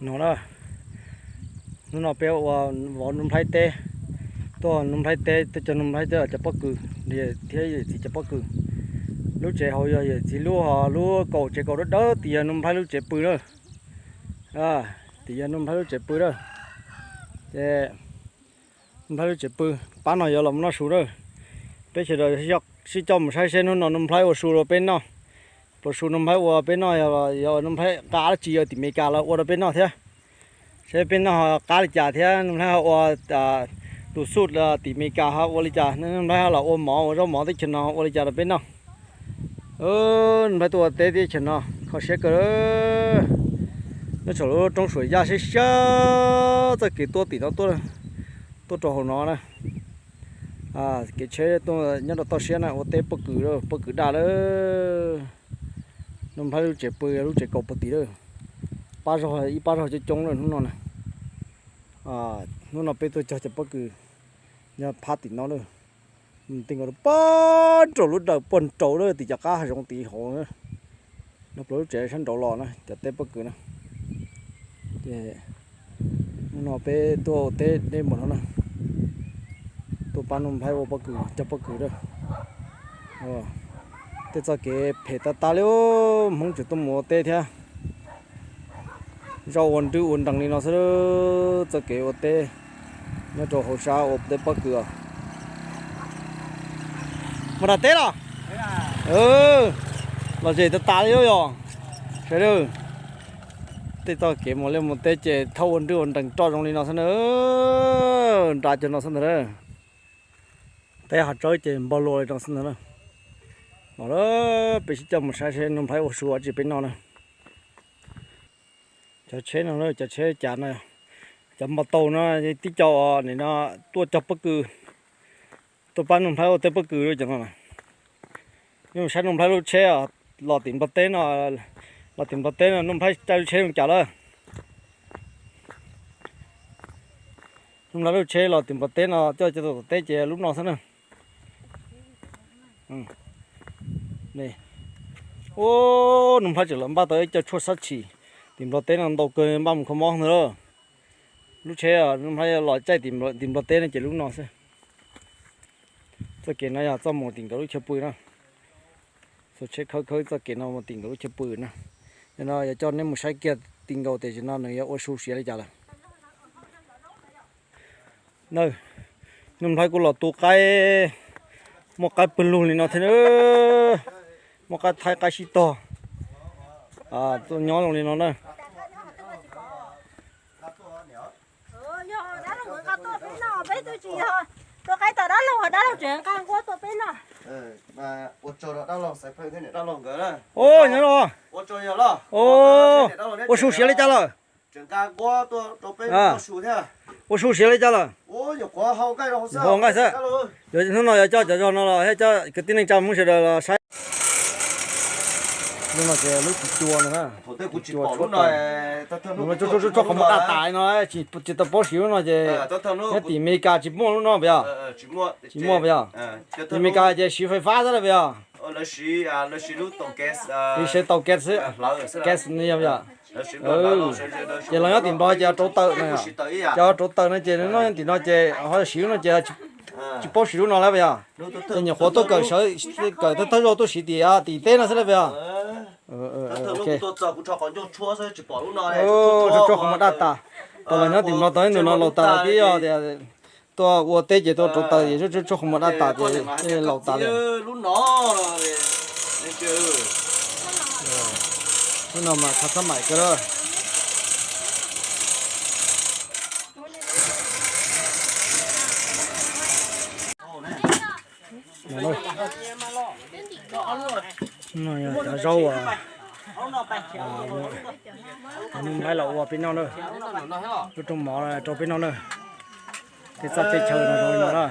No na, hnub no peb ua vov Nuj Nplhaib teb, tuaj Nuj Nplhaib teb, tuaj cog Nuj Nplhaib teb cov pob kws thiab yawm txiv cov pob kws. Lub tsev hauv yog yawm txiv lub, ho lub kaum tsev kaum dawb dawb tim yog Nuj Nplhaib lub tsev pw na. Tim yog Nuj Nplhaib lub tsev pw na. Ces Nuj Nplhaib lub tsev pw, pab no yuav los mus noj su na. Peb sawv daws sib coj mus saib seb hnub no Nuj Nplhaib ua su rau peb noj. Pluas su Nuj Nplhaib ua peb noj, yog Nuj Nplhaib nqa dab tsi yog tim Meskas los ua rau peb noj thiab. Seb peb noj ho qab li cas thiab Nuj Nplhaib ho ua tus xuj tim Meskas ho ua li cas, Nuj Nplhaib ho los ua mov ua zaub mov teb chaws no ua li cas rau peb noj. Nuj Nplhaib tuaj ua teb teb chaws no kho siab kawg. Nyob saum lub roob Suam Yaj siab siab txoj kev tuaj tim no tuaj rau hauv no na. Kev tsheb tuaj nyob rau toj siab na, ua teb pob kws, pob kws daj lawm. Nuj Nplhaib lub tsev pw, lub tsev kaum puag tim lawm. Pab zog, ib pab zog coob coob lawm hnub no na. Hnub no peb tuaj cog cov pob kws nyob phab tim no lawm. Tej nkaus pab nraum lub dawm puag nraud lawm, tim cov qab hav zoov tim hauv na. Nov pluas lub tsev sab nraud los na, cov teb pob kws na. Ces hnub no peb tuaj ua teb deb npaum no na. Tuaj pab Nuj Nplhaib ua pob kws, cog pob kws na. Tej txoj kev phem tas tas li, Hmoob tseem tuaj mus ua teb thiab. Zoj ua nrwb ua nrees li no xwb, txoj kev ua teb nyob rau hauv sab ua teb pob kws os. Mus nram teb los? Los zem tas tas li yog. Sawv daws, tej txoj kev mus liaj mus teb ces thauj ua nrwb ua nrees roj zoo li no xwb na. Nra cov no xwb ntag na. Teb hav tsawb ces npog lua li no xwb ntag na. Los lawm, peb sib coj mus saib seb Nuj Nplhaib ua su ua tsi peb noj na. Cov tsheb no, cov tsheb cas no, cov npau taus no, tib co nim no tuaj cog pob kws, tuaj pab Nuj Nplhaib ua teb pob kws cov no. Yeej saib Nuj Nplhaib lub tsheb los tim Nplog teb no, los tim Nplog teb no Nuj Nplhaib caij lub tsheb zoo cas lawm. Nuj Nplhaib lub tsheb los tim Nplog teb no coj cov tom teb ces lub no xwb na. Ub, Nuj Nplhaib tseem los npaj tau ib co tshuaj sab chim tim Nplog teb no ntau kawg, npaj mus kho mob ntag lauj. Lub tsheb Nuj Nplhaib los caij tim Nplog teb no ces lub no xwb. Txoj kev no yog txoj mus tim nkawd lub chaw pw na. Txoj tsheb khawb khawb txoj kev no mus tim nkawd lub chaw pw na. Yog no yog coj neb mus saib kiag tim nkaus tias no nws yuav ua su siav li cas lawm. Na, Nuj Nplhaib kuj los tu qaib, muaj qaib pawg lug li no thiab na. Muaj qaib thaib qaib sib tog, tuaj nyob zoo li no na. Ua su siav li cas lawm? Ua su siav li cas lawm? Haus nqaij xwb. Hnub no yuav coj cov zog no los thiab coj kwv tij neej tsa Hmoob sawv daws los saib. Hnub no ces lub cua no, lub tshuaj qhov muag daj tas no, tsis tau paub siv lub no ces nyob tim Meskas tsis muaj lub no puas yog? Tsis muaj puas yog? Tim Meskas ces siv fais fab xwb lawm puas yog? Siv tau gas xwb, gas no yog puas yog? Ces los nyob tim Nplog ces rauv taws no, ces rauv taws no ces noj tim no ces ho siv lub no ces tsis paub siv lub no lawm puas yog? Ces nyuam qhuav tuaj kawm sawv, kawm thawj thawj zaug tuaj siv tim, tim teb no xwb lawm puas yog? Tshuaj qhov muag daj tas, tau los nyob tim Nplog tau ib ntus no laus tas lawm tib yog tias tuaj ua teb ces tuaj rauv taws es tshuaj qhov muag daj tas ces laus tas li. Lub no mas txhob maim kawg lawm. Cov zaub uas Nuj Nplhaib los ua peb noj na, lub rooj mov rau peb noj na. Tej txoj teb chaws no zoo li no na,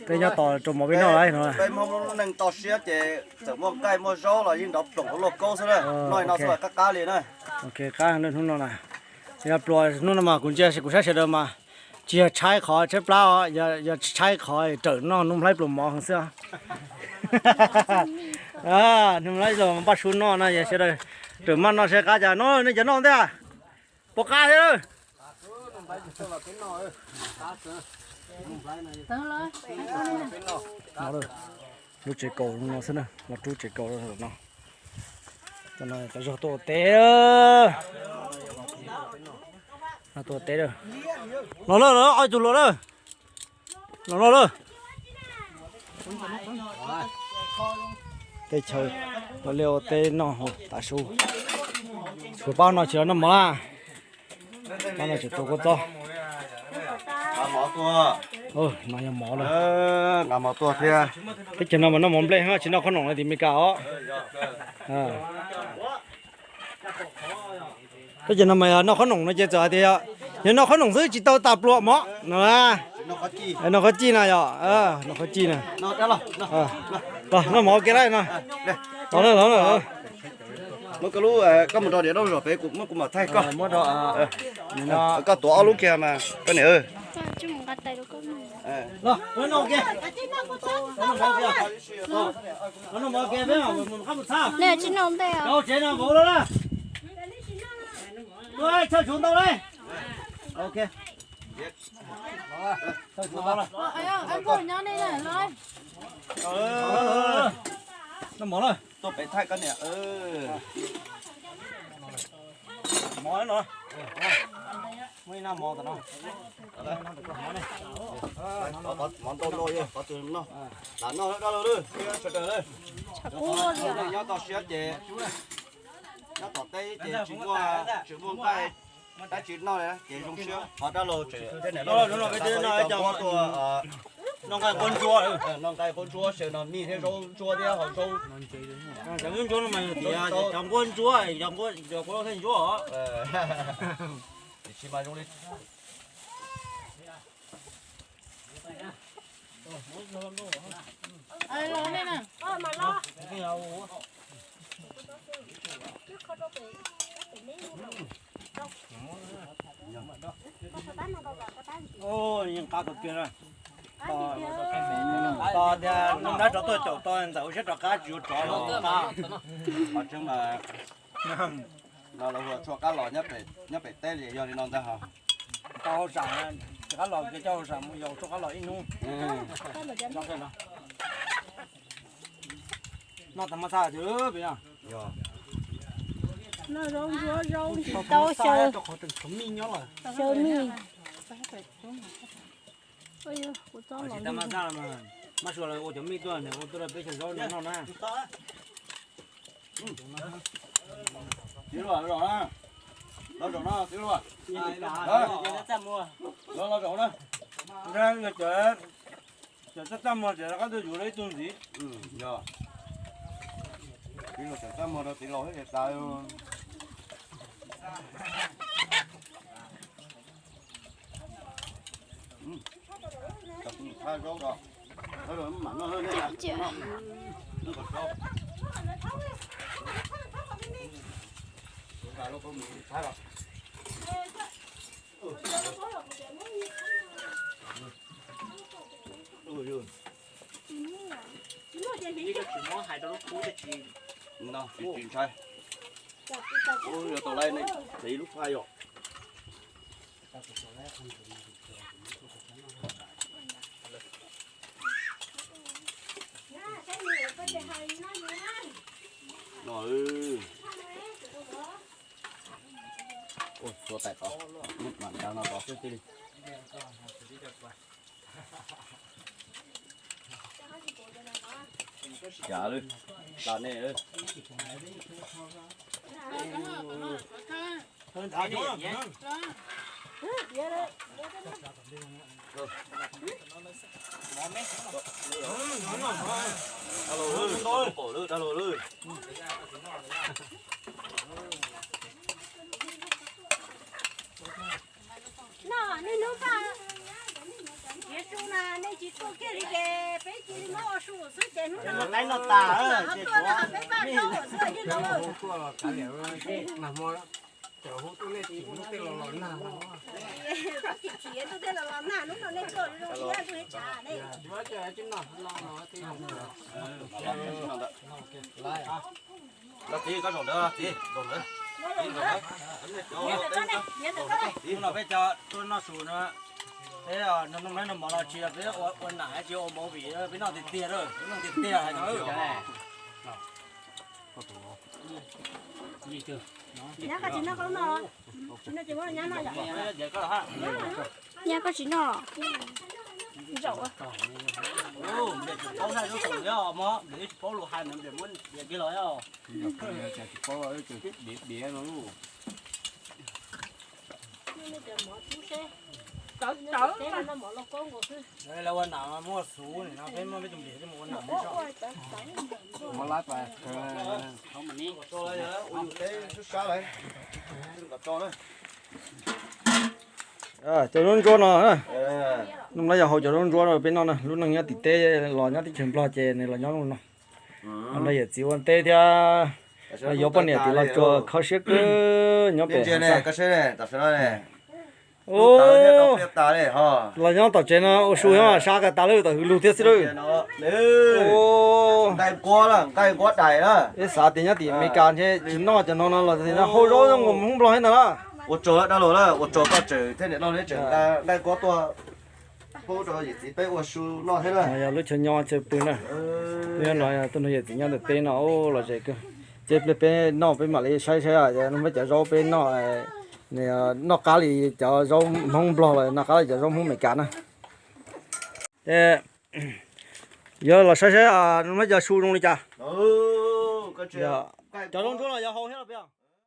peb nyob tos rau mov peb noj lawm no. Peb Hmoob lub neej toj siab ces txawm muaj nqaij muaj zaub los yeej nrov ploom ua lauj kaub xwb na, noj li no xwb qab qab li na. Ok, qab hnub no na. Yog pluas hnub no mas kuv ntsia kuv saib sawv daws mas tsis yog tshaib qhov tshaib plab os, yog tshaib qhov rawm noj Nuj Nplhaib pluas mov heev xwb. Nuj Nplhaib los npaj su noj na, yog sawv daws rawm maj noj saib qab cas no nej cov noj ntej. Pov qab thiab. Lub tsev kaus no xwb na, los rub tsev kaus no. Cov zog tuaj ua teb, tuaj ua teb. Los lawm, los ob tug los lawm, los no lawm. Teb chaws los liaj ua teb noj hauv tav su. Tshuav pab no tsis los noj mov na. Pab no tseem tua kua txob. No yog mov lawm. Teb chaws no mas noj mov nplej, tsis noj qhob noom no tim Meskas os. Teb chaws no mas yog noj qhob noom no ces txawm hais tias yog noj qhob noom xwb tsis tau tas pluas mov no. Noj qhob cij no yog, noj qhob cij na. Los noj mov ua ke lawm no. Los na, los na. Muab koj lub, koj mus rau diav rau zog pem, kuv mam thaij koj. Koj tuav ob lub kiag mas koj niam. Noj mov lawm. Tuaj pem thaij koj niam. Mov no. Muaj ib nab mov tom no. Mov ntau ntau, qhov twg noj. Lam noj dab laug lawm, sawv daws lawm. Nyob toj siab ces, nyob tom teb ces tsis muaj, tsis muaj nqaij dab tsi noj li ces zoo siab. Qhov dab laug tseem thiab niam, peb twb noj ib co nquab tuaj, noj nqaij nquab ntsuab, noj nqaij nquab ntsuab, xyaw no mij thiab zaub ntsuab thiab hau zaub. Cov nquab ntsuab no mas tias cov nquab ntsuab, cov nquab thiab ntsuab os. Tiam sis mas zoo li yeej qab kawg kiag na. Tos tias noj dab rov tuaj caum tau ntxawm ua siab rov qab tsis yuav rov los qab. Qhov tseeb mas no lawv hu ua tshuaj qab los, nyob pem teb li yog li no ntag hos. Tau hauj sam, rov qab los kiag coj hauj sam mus yos tshuaj qab los ib hnub. Noj tag mab xaj twg pem no. Noj zaub ntsuab zaub ntsis tau xyaw, xyaw mij. Tsis tag mab xaj mas, mab sua los ua cov mij tuaj, nws ua tuaj rau peb xyaw zaub no noj na. Txiv Luam, los zaum na. Los zaum na, Txiv Luam. Los, los zaum na. Cov txaj muag ces rov qab tuaj yuav ib tug ntxiv. Yog. Txiv Luam cov txaj muag rau txiv laus thiab ces tas. Tsis muab hais rau lub kub tiag tsis, tsis ntshai. Ub, yog tau laib nej txiv lub phaj yom. No, ua tsuav taim tod, mam nrad no tod xwb tij li. Cas lawm, tas nej lawm. Dab laug lawm, dab laug lawm. No, nej hnub paj, Yesu na, nej tsis tuaj kiag li ces peb cia li muab ua su xwb ces hnub no qaib no tas, tuaj no peb paj no xwb yeej no. Tsis tsis tuaj tej los los nag, hnub no nej tuaj zoo li ntuj ib tsam ne. Los txiv, koj zaum ntawd, txiv, zaum ntawd. Hnub no peb cov tuaj noj su no, peb noj mov los tsis, peb ua nam tsis ua movie, peb noj tiag tiag, peb noj tiag tiag hais no. Nyab koj tsis noj koj lub no los? Tsis noj ces muab nyab noj yom. Nyab koj tsis noj los? Zaum. Paub lus hais, muab diav kiag los. Lawv ua nam muaj xuv no, peb muaj peb tus npias coj mus ua nam soj. Cov zaub ntsuab no, noj lawv yog hau cov zaub ntsuab no peb noj na, lub neej nyob tim teb los nyob teb chaws Nplog ces nws los nyob no. Nrog yawm txiv ua teb thiab, yuav poj niam tim los tsuas kho siab kawg nyob pem. Los nyob tom tsev no ua su nyob sab kas tas lawm tom hwv lug thiab xwb lawm. Nqaij nquab, nqaij nquab dais na. Peb xav tias nyob tim Amelikas ntshe tsis noj cov no no los hau zaub zoo nkaus Hmoob Nplog thiab ntag na. Ua tsaug dab laug, ua tsaug koj tseem thiab niam loj neb tseem nqa nqaij nquab tuaj pub rau yawm txiv peb ua su noj thiab na. Yog lub chaw nyob chaw pw na. Peb nyob no tuaj nrog yawm txiv nyob ntawm teb no los ze kawg. Ces pliag peb noj peb mam li saib saib, noj peb cov zaub peb noj, noj qab li cov zaub Hmoob Nplog los noj qab li cov zaub Hmoob Amelikas na. Yuav los saib saib no, cov su zoo li cas. Cov zaub ntsuab no yog hau thiab los peb?